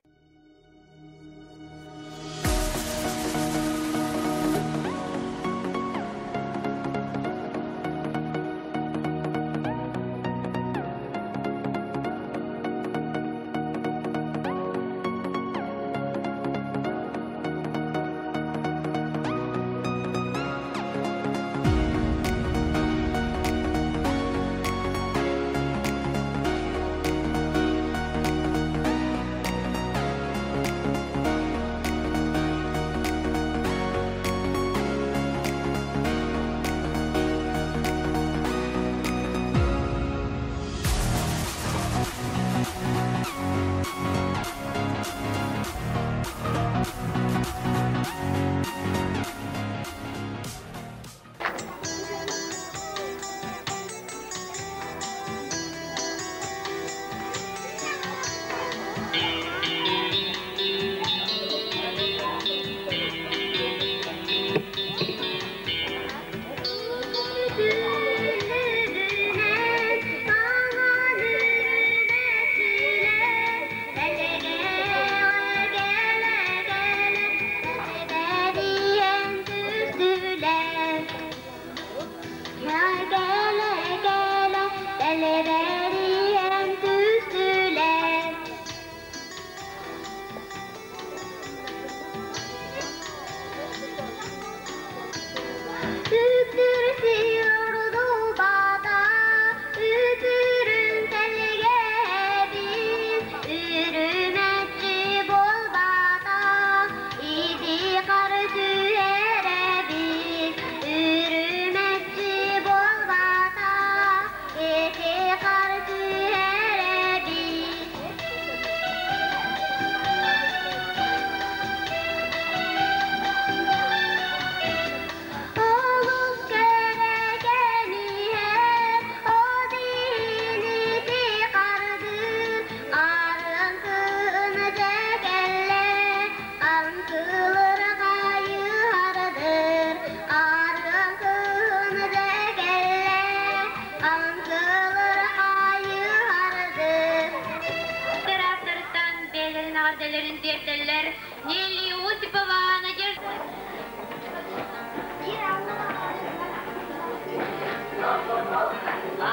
Эҕэрдэлэрин тиэрдэллэр Нелли Осипова, Надежда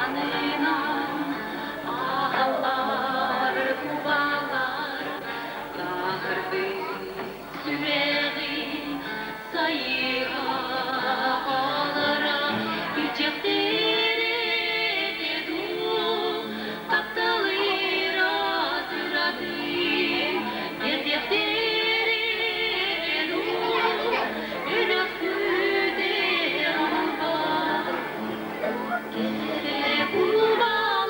Анынан аһаллар кубалар, Саһырды сүрэҕин сайыга алара Илчэхтэрете дуу, тапталыра сыратын, Эрдехтерете дуу, өлөккүтэ албас. Кэрэ кубалар.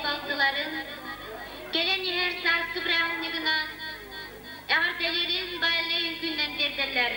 балтыларын кэлэн иһэр сааскы бырааһынньыгынан эҕэрдэлэрин бааллы үҥкүүнэн тиэрдэллэр.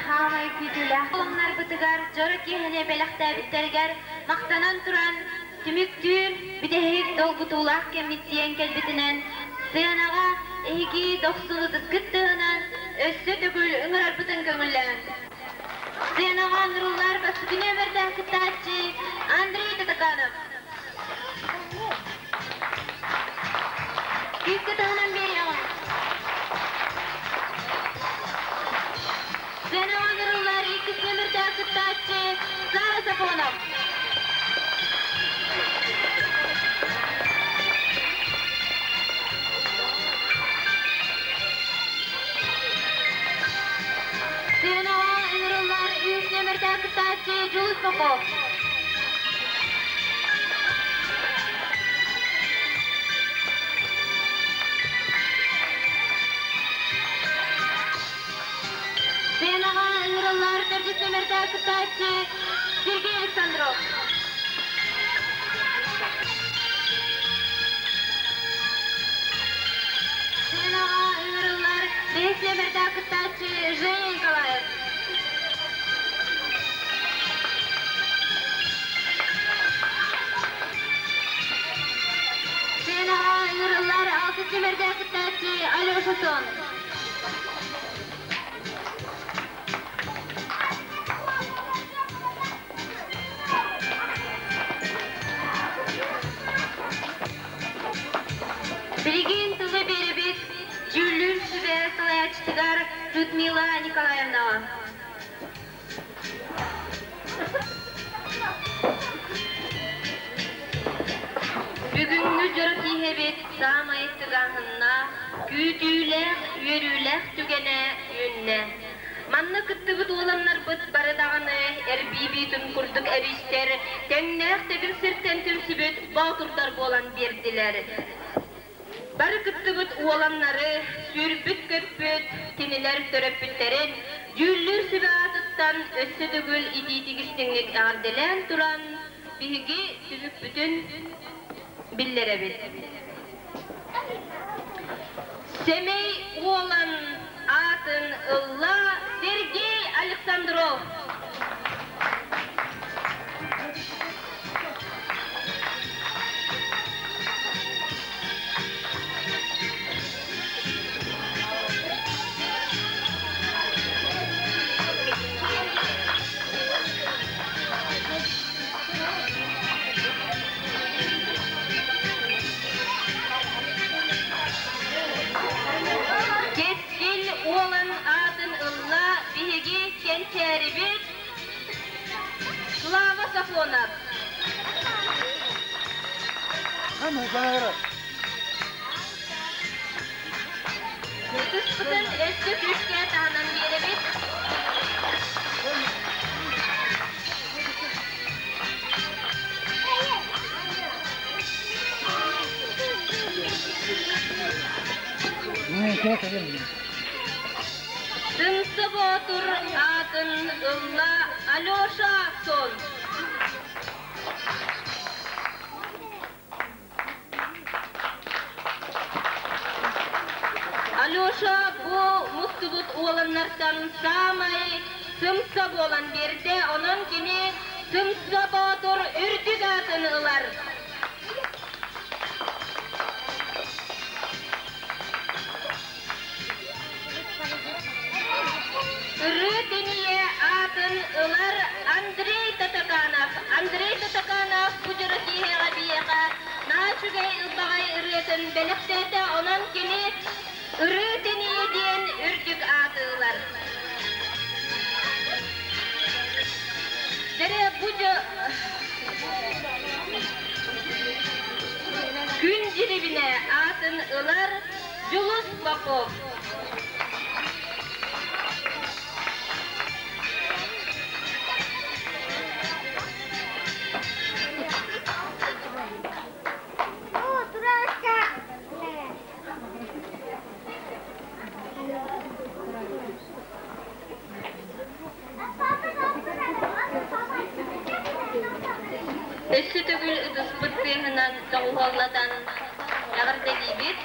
Хаамай күүтүүлээх оломнарбытыгар дьоро киэһэни бэлэхтээбиттэригэр махтанан туран түмүктүүр бүтэһик долгутуулаах кэммит тиийэн кэлбитинэн сыанаҕа эһиги дохсун ытыскыт тыаһынан өссө төгүл ыҥырарбытын көҥүллээн. Сыанаҕа ыҥырыллар бастакы нүөмэрдээх кыттааччы Андрей Татаканов. Күүскэ таһынан биэриэҕиҥ. Сыанаҕа ыҥырыллар иккис нүөмэрдээх кыттааччы Сара Сафонов. Сыанаҕа ыҥырыллар үс нүөмэрдээх кыттааччы Дьулус Попов. Сценаҕа ыҥырыллар төрдүс нүөмэрдээх кыттааччы Сергей Александров. Сценаҕа ыҥырыллар бэһис нүөмэрдээх кыттааччы Женя Николаев. Сценаҕа ыҥырыллар алтыс нүөмэрдээх кыттааччы Алеша Сон. Билигин тылы биэрэбит дьүүллүүр сүбэ салайааччытыгар Людмила Николаевнаҕа. Бүгүҥҥү дьоро киэһэбит саамай тыгааһыннаах, күүтүүлээх, үөрүүлээх түгэнэ үүннэ. Манна кыттыбыт уоланнарбыт бары даҕаны эрбии-биитин курдук эбистэр, тэҥнээх тэгил сиртэн түмсүбүт боотурдар буолан биэрдилэр. Бары кыттыбыт уоланнары сүүрбүт-көппүт кинилэр төрөппүттэрин дьүүллүүр сүбэ аатыттан өссө төгүл итиитик истиҥник эҕэрдэлээн туран, биһиги түмүкпүтүн биллэрэбит. Сэмэй уолан аатын ылла Сергей Александров. Ытыспытын өссө күүскэ таһынан биэрэбит. Сымса Боотур аатын ылла Алеша Сон. Алеша бу мустубут уоланнартан саамай сымса буолан биэрдэ, онон кини Сымса Боотур үрдүк аатын ылар. Ырыы тэнийэ аатын ылар Андрей Татаканов. Андрей Татаканов бу дьоро киэһэҕэ биһиэхэ наһаа үчүгэй ылбаҕай ырыатын бэлэхтээтэ, онон кини Ырыы тэнийэ диэн үрдүк ааты ылар. Дэрэ бу Күн дьирибинэ аатын ылар Дьулус Попов. Өссө төгүл ытыспыт тыаһынан доҕуһуоллатан эҕэрдэлиибит.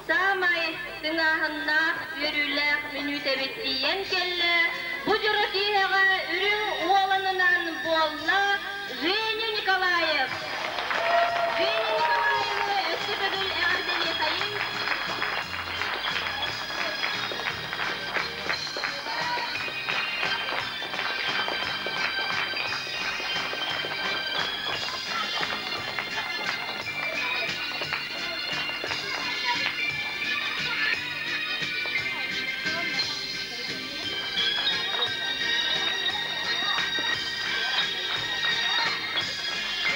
Саамай тыҥааһыннаах, үөрүүлээх мүнүүтэбит тиийэн кэллэ. Бу дьоро киэһэҕэ үрүҥ уоланынан буолла Женя Николаев. Женя Николаевы өссө төгүл эҕэрдэлиэхэйиҥ.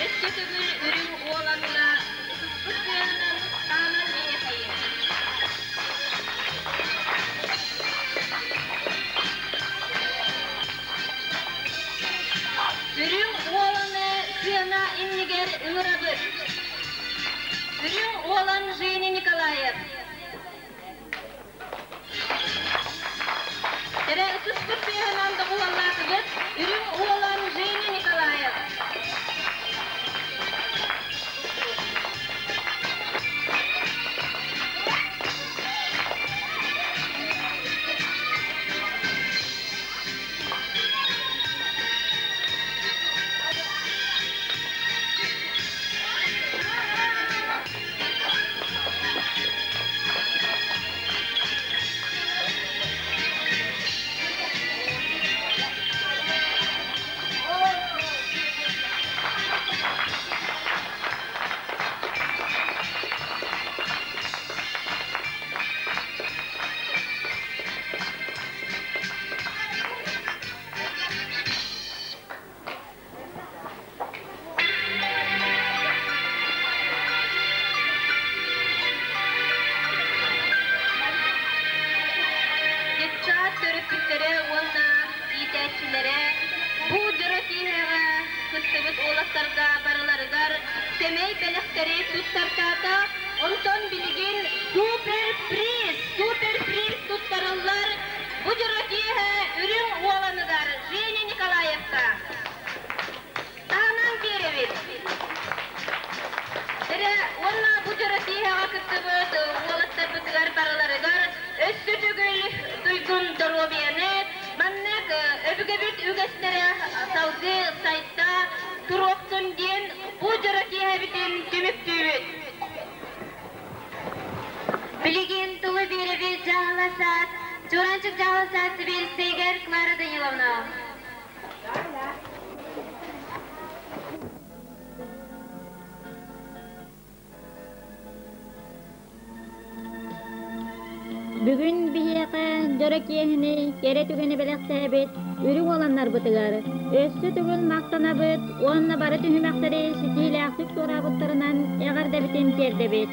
Өссө төгүл үрүҥ уоланна ытыспыт тыаһынан таанан биэрэхэйин. Үрүҥ уоланы сыана иннигэр ыҥырабыт. Үрүҥ уолан Женя Николаев. Эрэ ытыспыт тыаһынан доҕуһуоллаатыбыт Үрүҥ уолан Женя Николаев. Детсад төрөппүттэрэ уонна иитээччилэрэ бу дьоро киэһэҕэ кыттыбыт уолаттарга барыларыгар сэмэй бэлэхтэри туттартаата. Онтон билигин супер-приз, супер-приз туттарыллар бу дьоро киэһэ үрүҥ уоланыгар Женя Николаевка. Таһынан биэрэбит. Эрэ уонна бу дьоро киэһэҕэ кыттыбыт уолаттарбытыгар барыларыгар өссө төгүл туйгун доруобуйаны, маннык өбүгэбит үгэстэрэ салгыы сайда туруохтун диэн бу дьоро киэһэбитин түмүктүүбүт. Билигин тылы биэрэбит дьаһала саад, Чуранчык дьаһала саад сэбиэдиссэйигэр Клара Даниловна. Бүгүн биһиэхэ дьоро киэһэни кэрэ түгэни бэлэхтээбит үрүҥ уоланнарбытыгар өссө төгүл махтанабыт уонна бары түһүмэхтэри ситиилээхтик ааттарынан эҕэрдэбитин тиэрдэбит.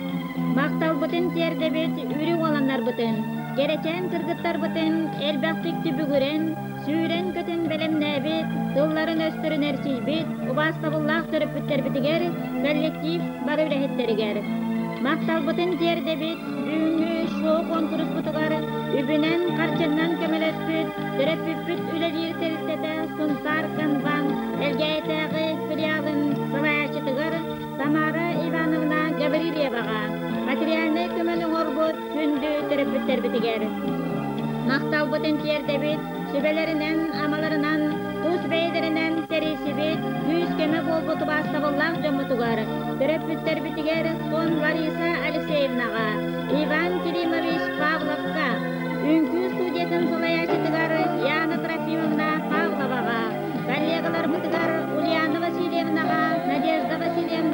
Махталбытын тиэрдэбит үрүҥ уоланнарбытын, кэрэчээн кыргыттарбытын элбэхтик түбүгүрэн, сүүрэн-көтөн бэлэмнээбит, тылларын-өстөрүн эрчийбит убаастабыллаах төрөппүттэрбитигэр, коллектив бары үлэһиттэригэр. Махталбытын тиэрдэбит бүгүҥҥү шоу-куонкуруспутугар үбүнэн-харчынан көмөлөспүт төрөппүппүт үлэлиир тэрилтэтэ Сунтаар Канбан Элгээйитээҕи филиалын салайааччытыгар Тамара Ивановна Гаврильеваҕа материальнай көмөнү оҥорбут күндү төрөппүттэрбитигэр. Махталбытын тиэрдэбит, сүбэлэринэн-амаларынан, тус бэйэлэринэн тэрийсибит, күүс-көмө буолбут убаастабыллаах дьоммутугар, төрөппүттэрбитигэр Сон Лариса Алексеевнаҕа, Иван Килимович Павловка, үҥкүү студиятын салайааччытыгар Яна Трофимовна Павловаҕа, коллегаларбытыгар Ульяна Васильевнаҕа, Надежда Васильевна